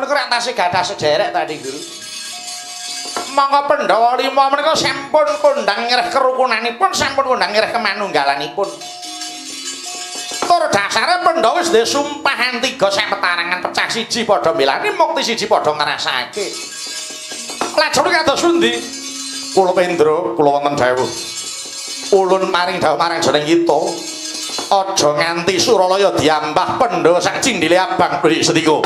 Menika rak tasih gadah sederek tadi Guru. Monggo Pandhawa lima menika sampun kondhang ngereh kerukunanipun, sampun kondhang ngereh kemanunggalanipun. Tur dasare Pandhawa wis duwe sumpahan tiga sapetarangan pecah siji padha milani mukti siji padha ngrasake. Lajeng kados pundi? Kula Pendra, kula wonten dawuh. Ulun maring dawuh marang jeneng kita. Aja nganti Suralaya diambah Pandhawa sak cindile abang Bri Sedika.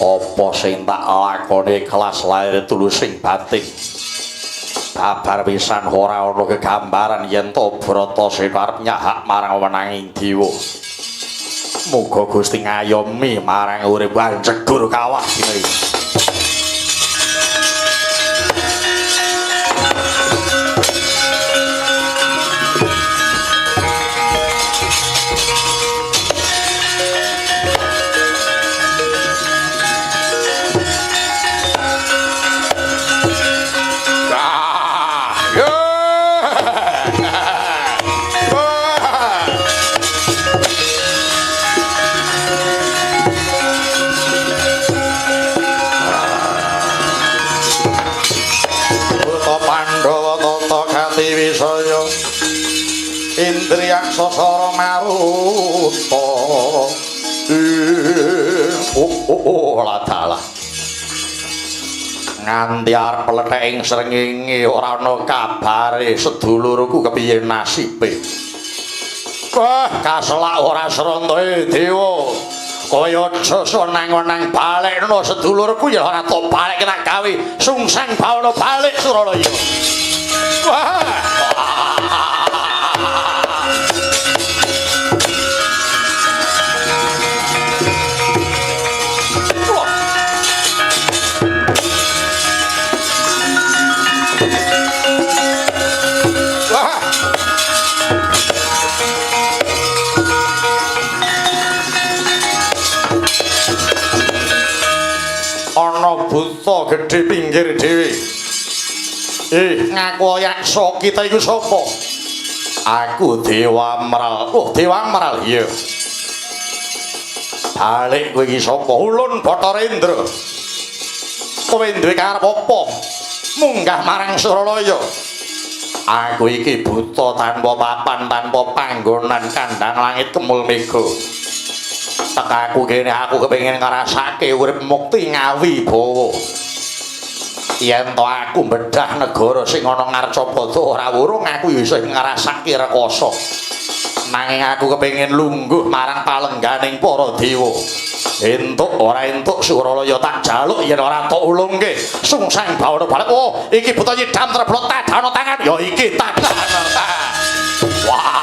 Apa sing tak lakoni kelas lahir tulusing batin babar pisan ora ana kegambaran yen to Bratasena arep nyahak marang wenanging dewa. Muga Gusti ngayomi marang urip anjegur kawah dina iki. Indriyaksa sara maruta. Oh ladalah. Nganti arep plethek ing srengenge ora ana kabare sedulurku kepiye nasibe. Wah, kaselak ora srontoe dewa. Kaya aja senang-wenang balekno sedulurku ya ora tok balik tak gawe sungsang bawana balik Suralaya. Wah. Ana buta gedhe pinggir dhewe. Ngaku yaksa kita iku sapa? Aku Dewa Meral. Oh, Dewa Meral, iya. Balik kowe iki sapa? Ulun Bathara Indra. Kowe duwe karep apa? Munggah marang Suralaya. Aku iki buta tanpa papan, tanpa panggonan, kandhang langit kemul mega. Tekaku kene aku kepengin ngrasake urip mukti ngawibawa. Yen to aku bedah negara sing ana Ngarcapada ora wurung aku ya iso ngrasake rekoso. Nanging aku kepengin lungguh marang palengganing para dewa. Entuk ora entuk Suralaya tak jaluk yen ora tok ulungke. Sungsang bawana balik. Oh, iki buta nyidam treblot tadana tangan. Ya iki tadana tangan. Wah.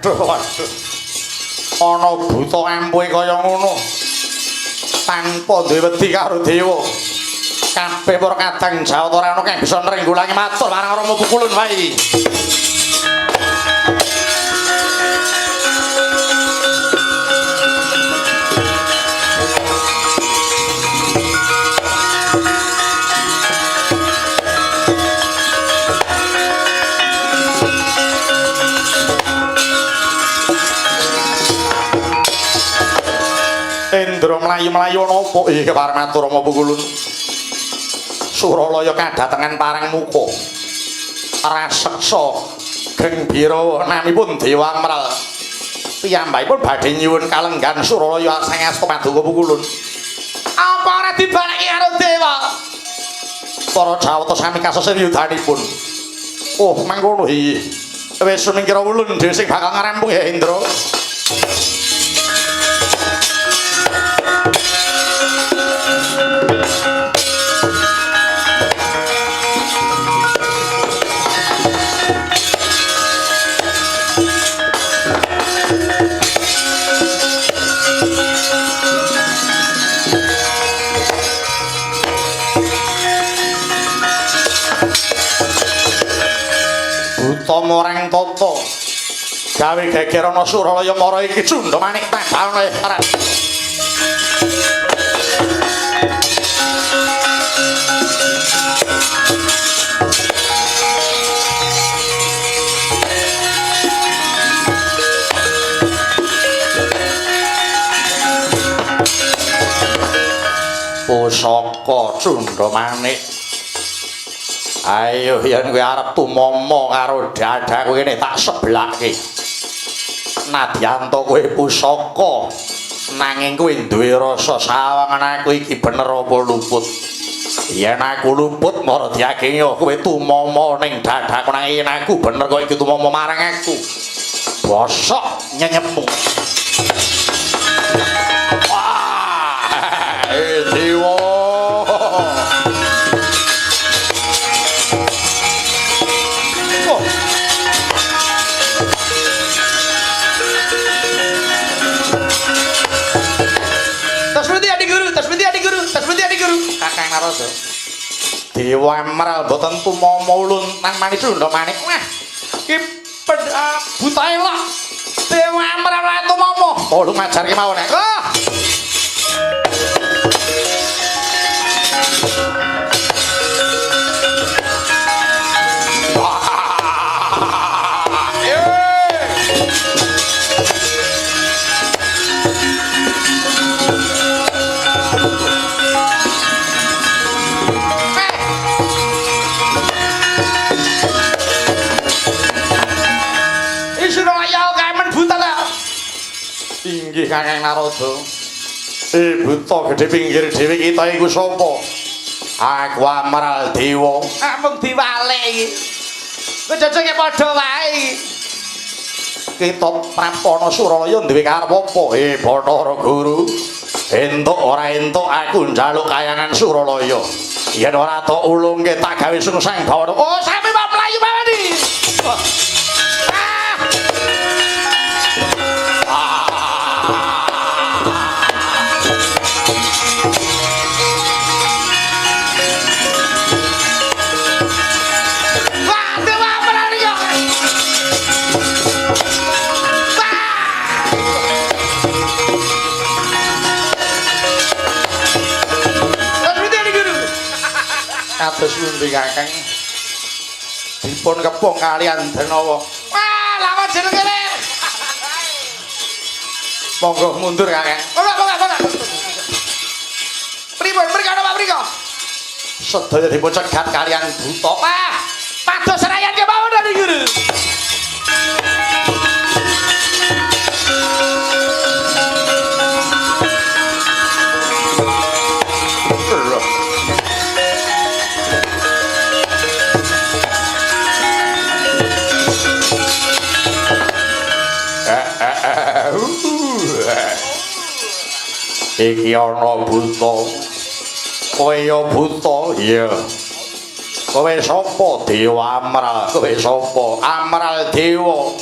Waduh, waduh. Ana buta ampuhe kaya ngono. Tanpa duwe wedi karo dewa. Kabeh para kadang Jawata ora ana kang bisa nrenggulangi matur marang Rama Pukulun wae. Indra mlayu-mlayu ana apa? Ih, kepareng matur Rama Pukulun. Suralaya kadatengan parang muka. Raseksa gembira namipun Dewa Amral. Piyambakipun badhe nyuwun kalenggan Suralaya sang asta Paduka Pukulun. Apa ora dibaleki karo dewa? Para Jawata sami kasese yudanipun. Oh, mangkono iki. Wis sumingkira ulun dhewe sing bakal ngarampung ya Indra. Buta marang tata gawe geger ana Suralaya mara iki cundha manik tabana ora. Pusaka cundha manik. Ayo yen kowe arep tumama karo dadaku kene tak seblake. Nadyan to kowe pusaka nanging kowe duwe rasa sawangan aku iki bener apa luput. Yen aku luput mara diakingi kowe tumama ning dadaku nanging yen aku bener kok iki tumama marang aku. Bosok nyenyepmu. Wah, dewa. Kakang Narada. Dewa Amral mboten tumama ulun nang manik cundha manik. Wah, iki buta elok. Dewa Amral ora tumama. Oh, lu ngajarke mawon. Ah. Inggih Kakang Narada. Buta gedhe pinggir dhewe kita iku sapa? Aku Amral Dewa. Ah, mung diwalek iki. Kowe jajake padha wae iki. Kita prapana Suralaya duwe karep apa? Bathara Guru. Entuk ora entuk aku njaluk kayangan Suralaya. Yen ora tok ulungke tak gawe sungsang bawana. Oh, sami pak mlayu mawon iki. Kados pundi Kakang? Dipun kepung kalian Denawa. Wah, lawan jenenge le. Monggo mundur Kakang. Monggo, monggo, monggo. Pripun mriko napa mriko? Sedaya dipun cegat kalian buta. Wah, pados serayan kemawon to Guru. Iki ana buta. Kowe ya buta? Iya. Kowe sapa? Dewa Amral. Kowe sapa? Amral Dewa.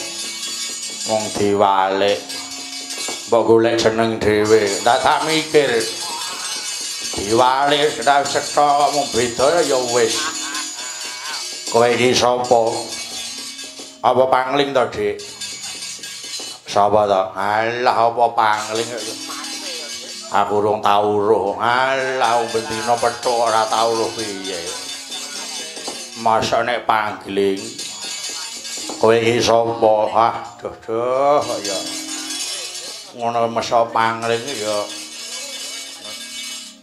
Wong diwalik. Mbok golek jeneng dhewe. Ndak tak mikir. Diwalik ora cetha mung beda ya wis. Kowe iki sapa? Apa pangling to, Dik? Sapa to? Alah, apa pangling kok. Aku urung tau roh. Alah, bendina petuk ora tau roh piye. Masa nek pangling. Kowe iki sapa? Ah, duh duh ya. Ngono mesa pangling ya.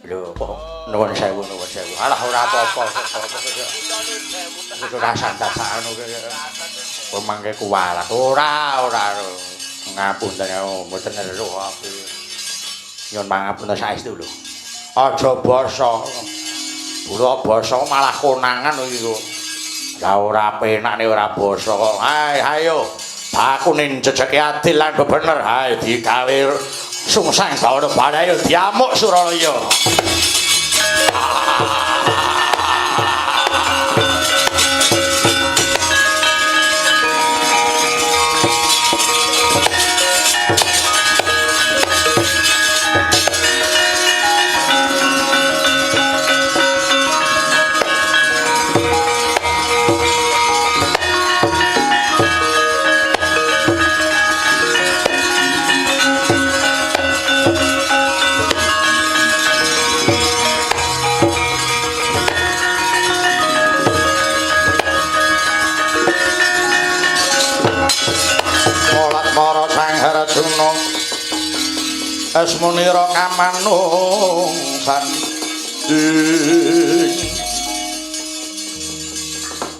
Lho, nuwun sewu, nuwun sewu. Alah ora apa-apa. Kudu rasan anu kok mangke kuwalat. Ora, ora. Ngapunten mboten eruh aku. Nyuwun pangapunten saestu lho. Aja basa. Bula basa malah konangan iki kok. Lah ora penak nek ora basa kok. Hai, ayo. Bakune jejeke adil lan bener. Hai digawe sungsang bawana balayo diamuk Suralaya. Asmunira kamanungsan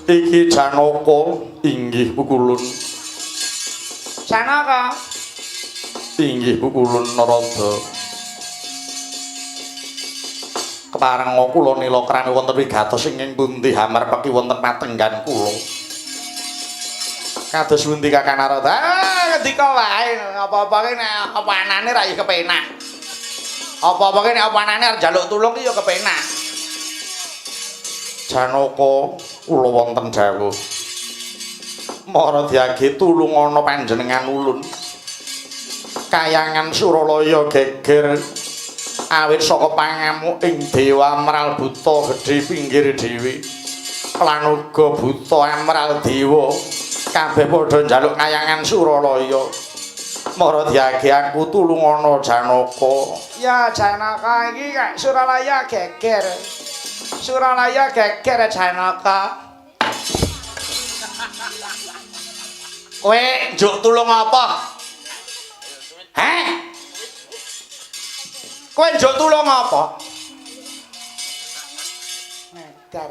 iki Janaka inggih pukulun. Janaka inggih pukulun Narada. Kepareng kula nila krami wonten wigatos ingkang pundi hamarpeki wonten patenggan kula. Kados pundi Kakang Narada? Ah, ngendika wae, apa-apa ki nek apa anane ra ya kepenak. Apa-apa ki nek apa anane arep njaluk tulung ki ya kepenak. Janaka kula wonten dawuh. Mara diage tulungana panjenengan ulun. Kayangan Suralaya geger awit saka pangamuk ing Dewa Amral Buta gedhe pinggir dhewe. Lan uga Buta Amral Dewa kabeh padha njaluk kayangan Suralaya. Mara diage aku tulungana Janaka. Ya Janaka iki kak Suralaya geger. Suralaya geger Janaka. Kowe njuk tulung apa? Heh? Kowe njuk tulung apa? Ngedar.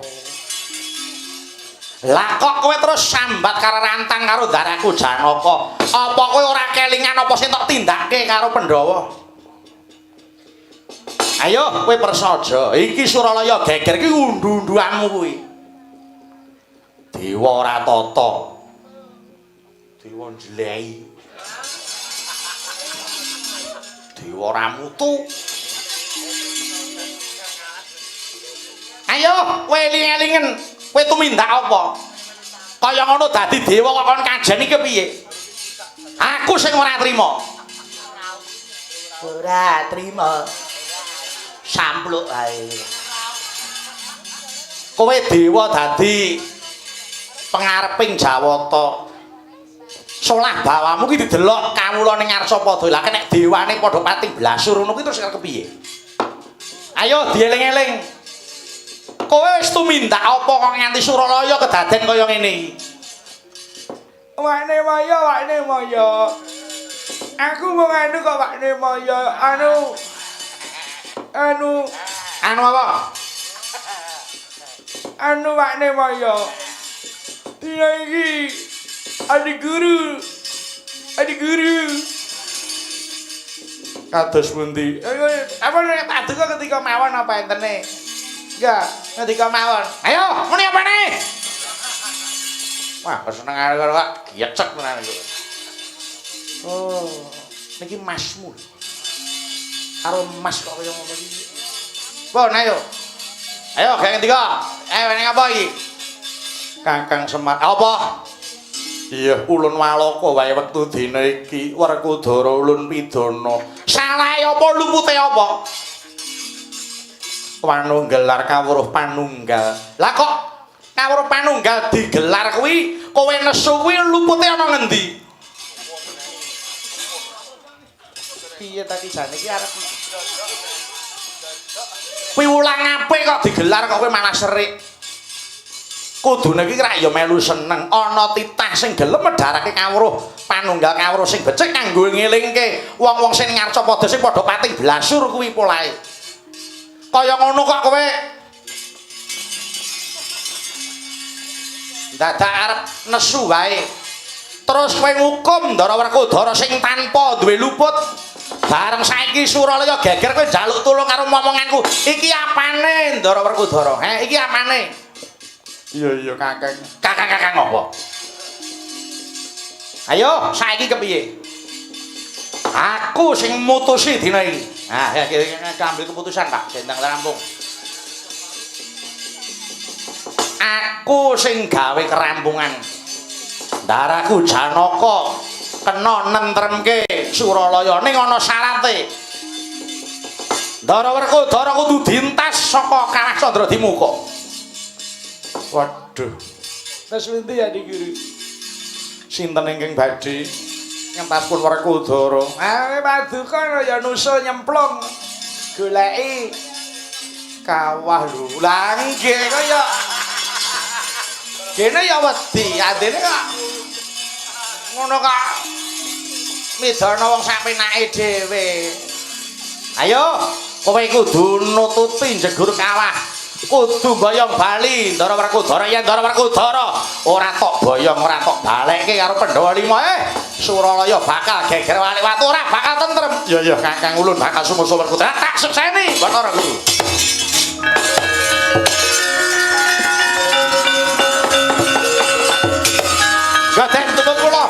Lah kok kowe terus sambat karo rantang karo daraku Janaka? Apa kowe ora kelingan apa sing tok tindake karo Pandhawa? Ayo kowe prasaja, iki Suralaya geger iki undu-unduanmu kuwi. Dewa ora tata. Dewa njlei. Dewa ora mutu. Ayo kowe eling-elingen. Kowe tumindak apa? Kaya ngono dadi dewa kok kon kajen iki piye? Aku sing ora trima. Ora trima. Sampluk ae. Kowe dewa dadi pengareping Jawata. Solah bawamu ki didelok kawula ning ngarsa padha. Lah nek dewane padha pating blasur ngono kuwi terus kepiye? Ayo dieling-eling. Kowe wis tumindak apa kok nganti Suralaya kedaden kaya ngene iki? Wakne maya, wakne maya. Aku mung anu kok wakne maya, anu anu anu apa? Anu wakne maya. Dina iki adi guru. Adi guru. Kados pundi? Apa nek tak duka ketika mawon apa entene? Enggak, ngendika mawon. Ayo, muni apane? Wah, kesenengane karo kok gecek tenan iki. Oh, niki masmu. Karo mas kok kaya ngono iki. Pun ayo. Ayo gek ngendika. Ayo ning apa iki? Kakang Semar. Apa? Iya, ulun walaka wae wektu dina iki Werkudara ulun pidana. Salahe apa lupute apa? Wanu gelar kawruh panunggal. Lah kok kawruh panunggal digelar kuwi kowe nesu kuwi lupute ana ngendi? Piye ta ki jane iki arep kuwi wulang apik kok digelar kok kowe malah serik. Kudune iki rak ya melu seneng ana titah sing gelem medharake kawruh panunggal kawruh sing becik kanggo ngelingke wong-wong sing ngarca padha sing padha pating blasur kuwi polahe. Kaya ngono kok kowe dadak arep nesu wae. Terus kowe ngukum Ndara Werkudara sing tanpa duwe luput. Bareng saiki Suralaya geger kowe njaluk tulung karo momonganku. Iki apane Ndara Werkudara? Heh, iki apane? Iya iya Kakang. Kakang-kakang apa? Ayo, saiki kepiye? Aku sing mutusi dina iki. Nah, ya kita ambil keputusan, Pak. Sendang rampung. Aku sing gawe kerampungan. Ndaraku Janaka kena nentremke Suralaya ning ana syarate. Ndara Werkudara kudu dientas saka Kawah Candradimuka. Waduh. Terus pundi ya Dik Guru? Sinten ingkang badhe ngentas pun Werkudara? Ah, paduka ya nusul nyemplung. Goleki kawah lho. Lah nggih kaya kene ya wedi, andene kok ngono kok midana wong sak penake dhewe. Ayo, kowe kudu nututi njegur kawah. Kudu boyong bali Ndara Werkudara yen Ndara Werkudara ora tok boyong ora tok balekke karo Pandhawa lima. Suralaya bakal geger walik watu ora bakal tentrem. Iya iya Kakang ulun bakal sumusul Werkudara tak sukseni Bathara Guru. Gaten tutup kula.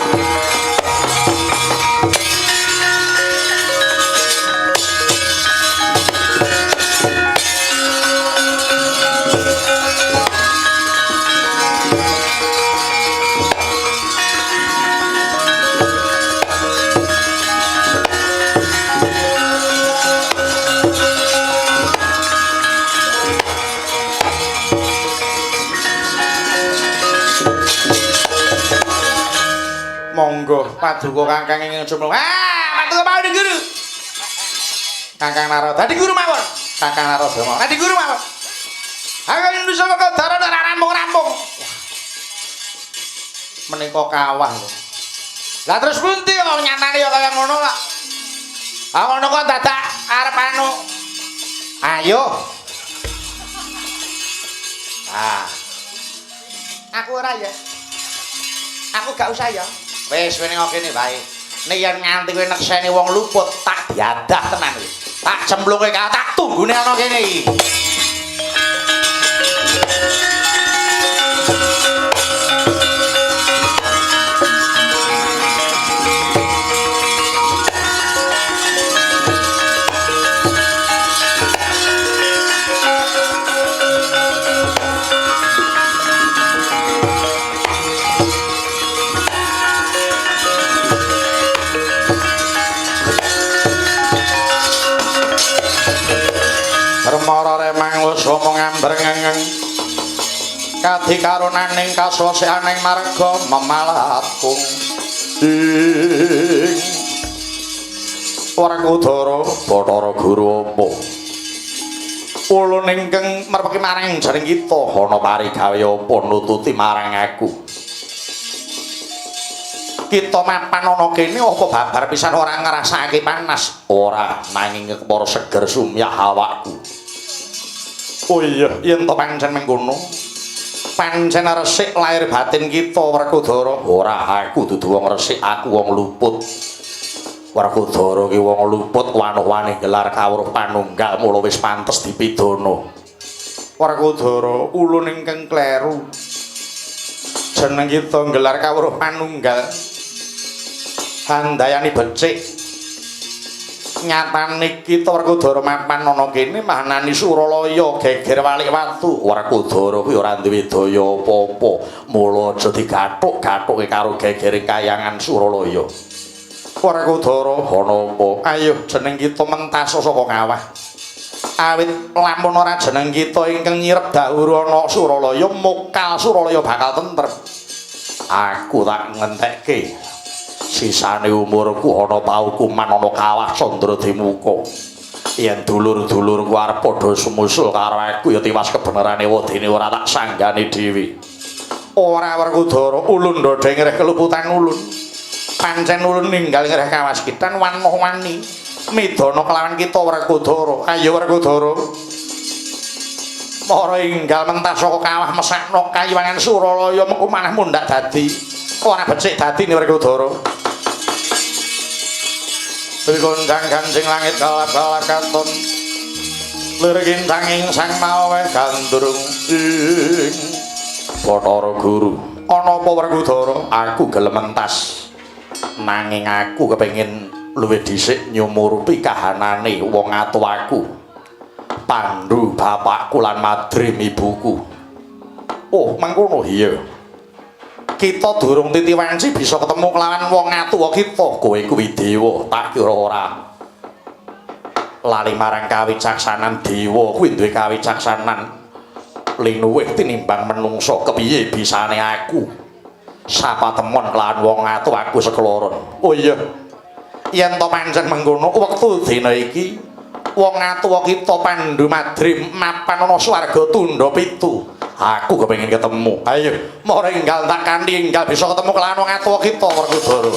Monggo paduka Kakang ingkang sumrung. Ah, paduka mawon Guru. Kakang Narada, Adi Guru mawon. Kakang Narada mawon. Adi Guru mawon. Aku nusul Werkudara ora rampung-rampung. Menika kawah lho. Lah terus pundi kok nyatane ya kaya ngono kok. Ah ngono kok dadak arep anu. Ayo. Ah. Aku ora ya. Aku gak usah ya. Wis wene kene wae. Nek yen nganti kowe nekseni wong luput tak diadah tenan kowe. Tak cemplungke ka tak tunggune ana kene iki. Remara remang wis ngambrengeng kadikarunaning kaswaseaning marga memalatkung ing Werkudara Bathara Guru apa ulun ingkang merpeki marang jaring kita ana parigawe apa nututi marang aku. Kita mapan ana kene apa babar pisan ora ngrasakake panas? Ora, nanging kepara seger sumyah awakku. Oh iya, yen to pancen mengkono. Pancen resik lahir batin kita Werkudara. Ora, aku dudu wong resik, aku wong luput. Werkudara ki wong luput wanuh-wanih gelar kawruh panunggal mula wis pantes dipidana. Werkudara, ulun ingkang kleru. Jeneng kita nggelar kawruh panunggal. Handayani becik. Nyatane kita Werkudara mapan ana kene mahanani Suralaya geger walik watu. Werkudara kuwi ora duwe daya apa-apa. Mula aja digathuk-gathuke karo gegere kayangan Suralaya. Werkudara ana apa? Ayo jeneng kita mentas saka kawah. Awit lamun ora jeneng kita ingkang nyirep dahuru ana Suralaya, mokal Suralaya bakal tentrem. Aku tak ngentekke sisane umurku ana paukuman ana kawah Candra Dimuka. Yen dulur-dulurku arep padha sumusul karo aku ya tiwas kebenerane wedine ora tak sanggane dhewe. Ora Werkudara, ulun ndodhe ngreh keluputan ulun. Pancen ulun ninggal ngreh kawaskitan wanoh-wani midana kelawan kita Werkudara. Ayo Werkudara. Mara enggal mentas saka kawah mesakno kayiwangan Suralaya mengko manah mundhak dadi ora becik dadi Werkudara. Gonjang ganjing langit kalap-kalap katon. Lirik intanging sang mawe gandrung ing Bathara Guru. Ana apa Werkudara? Aku gelem mentas. Nanging aku kepengin luwih dhisik nyumurupi kahanane wong atuwaku. Pandu bapakku lan madrim ibuku. Oh, mangkono iya. Kita durung titi wanci bisa ketemu kelawan wong atuwa kita. Kowe kuwi dewa, tak kira ora. Lali marang kawicaksanan dewa kuwi duwe kawicaksanan linuwih tinimbang menungsa. Kepiye bisane aku sapa temon kelawan wong atuwaku sekloron. Oh iya. Yen to pancen mengkono wektu dina iki wong atuwa kita Pandu Madrim mapan ana swarga tundha pitu. Aku kepengin ketemu. Ayo, mara enggal tak kanthi enggal bisa ketemu kelawan wong atuwa kita Werkudara.